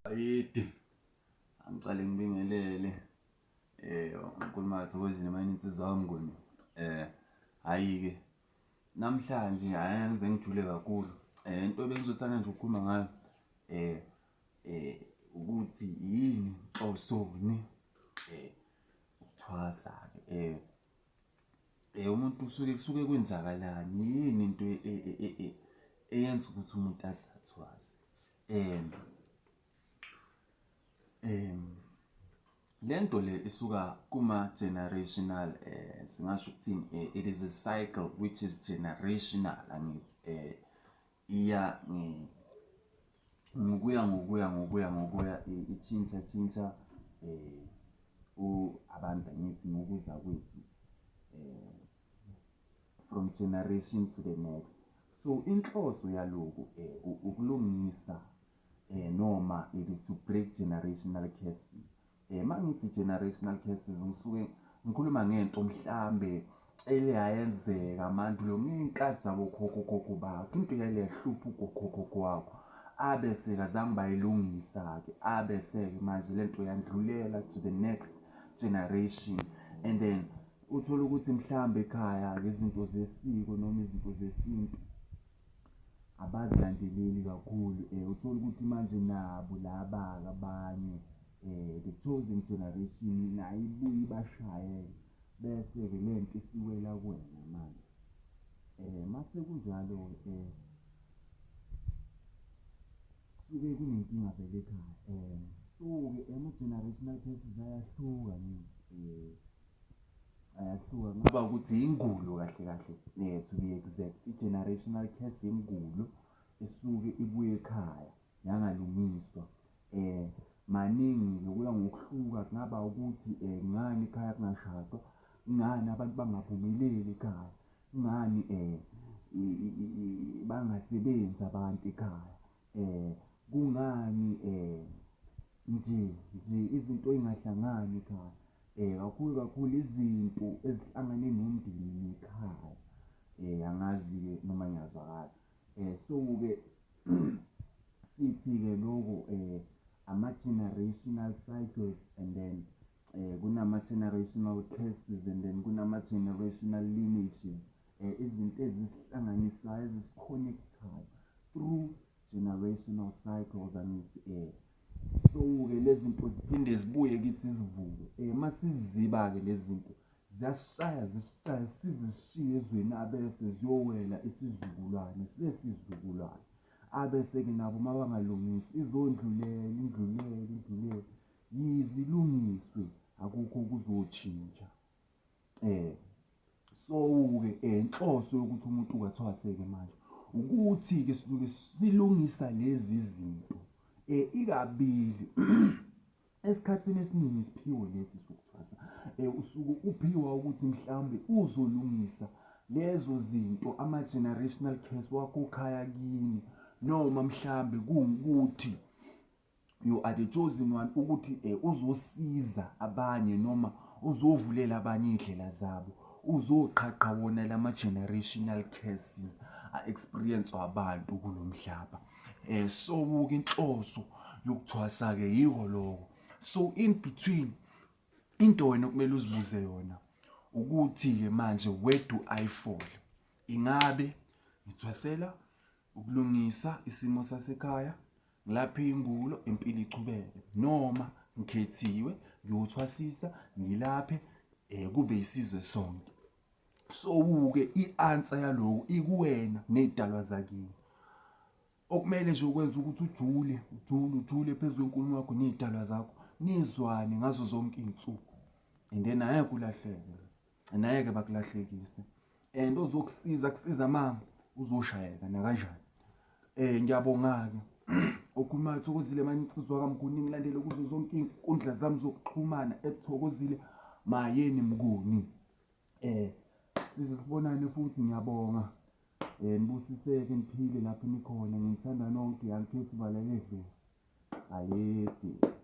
Ayidi, angicale ngibingelele uNkulunkulu athokozile manje insizwa kaMnguni. Hhayi-ke namhlanje hhayi angize ngijule kakhulu. Into ebengizothanda nje ukukhuluma ngayo ukuthi yini nhlosoni ukuthwasa-ke. Umuntu usuke kusuke kwenzakalani, yini into eyenza ukuthi umuntu aze athwase? Le nto le isuka kuma-generational singasho ukuthini, it is a cycle which is generational, angithi? Iya ngokuya ngokuya ngokuya ngokuya itshintsha tshintsha abantu, angithi, ngokuza kwethu from generation to the next. So inhloso yaloku ukulungisa noma it is to break generational curses. Uma ngithi generational curses, ngisuke ngikhuluma ngento mhlambe eliyayenzeka mandulo ngey'nkathi zabokhokho khokho bakho, into eyayile yahlupha ugokhokho wakho, abese-ke azange bayilungisa-ke, abese-ke manje lento yandlulela to the next generation. And then uthole ukuthi mhlambe ekhaya-ke izinto zesiko noma izinto zesintu abazilandeleli kakhulu. Uthole ukuthi manje nabo laba-ke abanye, the chosen generation, nayo ibuye ibashaye, bese-ke le nto isiwela kuwena manje. Mase kunjalo-ke kusuke kunenkinga vele ekhaya. So-ke ama-generational curses ayahluka, ngithi ayahluka, kungaba ukuthi ingulo kahle kahle, to be exact, i-generational curse ingulo esuke ibuye ekhaya yangalungiswa. Maningi-ke, kuya ngokuhluka. Kungaba ukuthi ngani ekhaya kungashadwa, kungani abantu bangaphumeleli ekhaya, kungani bangasebenzi abantu ekhaya, kungani nje nje izinto ey'ngahlangani ekhaya, kakhulu kakhulu izinto ezihlangane nomndeni nekhaya. Angazi-ke noma ngiyazwakala. So-ke sithi-ke loko ama-generational cycles, and then kunama-generational curses, and then kunama-generational lineages, izinto ezisihlanganisayo, ezisi-connect-ayo through generational cycles, angithi? So-ke lezi zinto ziphinde zibuye kithi, zivuke. Masiziba-ke lezi zinto ziyasishaya, zisishaye sizishiye ezweni, abese ziyowela isizukulwane sesizukulwane, abese-ke nabo uma bangalungisi izondlulela, indlulele, indlulele, yize ilungiswe akukho okuzoshintsha. So-ke inhloso yokuthi umuntu athwase-ke manje ukuthi-ke sisuke silungisa lezi zinto ikabili. Esikhathini esiningi isiphiwo lesi sokuthwasa usuke uphiwa ukuthi mhlawumbe uzolungisa lezo zinto, ama-generational curse wakho okhaya kini, noma mhlambe kuwukuthi you are the chosen one ukuthi uzosiza abanye noma uzovulela abanye iy'ndlela zabo, uzoqhaqha wona lama-generational curses a-experience abantu kulo mhlaba. So-ke inhloso yokuthwasa-ke yiko lokho. So in between, into wena okumele uzibuze yona ukuthi-ke manje, where do I fall? Ingabe ngithwasela ukulungisa isimo sasekhaya, ngilaphe ingulo, impilo ichubeke, noma ngikhethiwe ngiyothwasisa ngilaphe kube isizwe sonke? So-ke i-answer yaloku ikuwena ney'dalwa zakini. Okumele nje ukwenza ukuthi ujule, ujule, ujule phezu kwenkulumo yakho ney'dalwa zakho, nizwane ngazo zonke iy'nsuku, and then angeke ulahleke and angeke bakulahlekise, and ozokusiza kusiza mama uzoshayeka nakanjani. Ngiyabonga-ke. Okhulumayo Thokozile Mani, insizwa kaMnguni. Ngilandele kuzo zonke iy'nkundla zami zokuxhumana @ThokozileMayeni Mnguni. Size sibonane futhi, ngiyabonga. Nibusiseke, niphile lapho nikhona. Nginithanda nonke, angikhethi bala ledlozi. Ayede.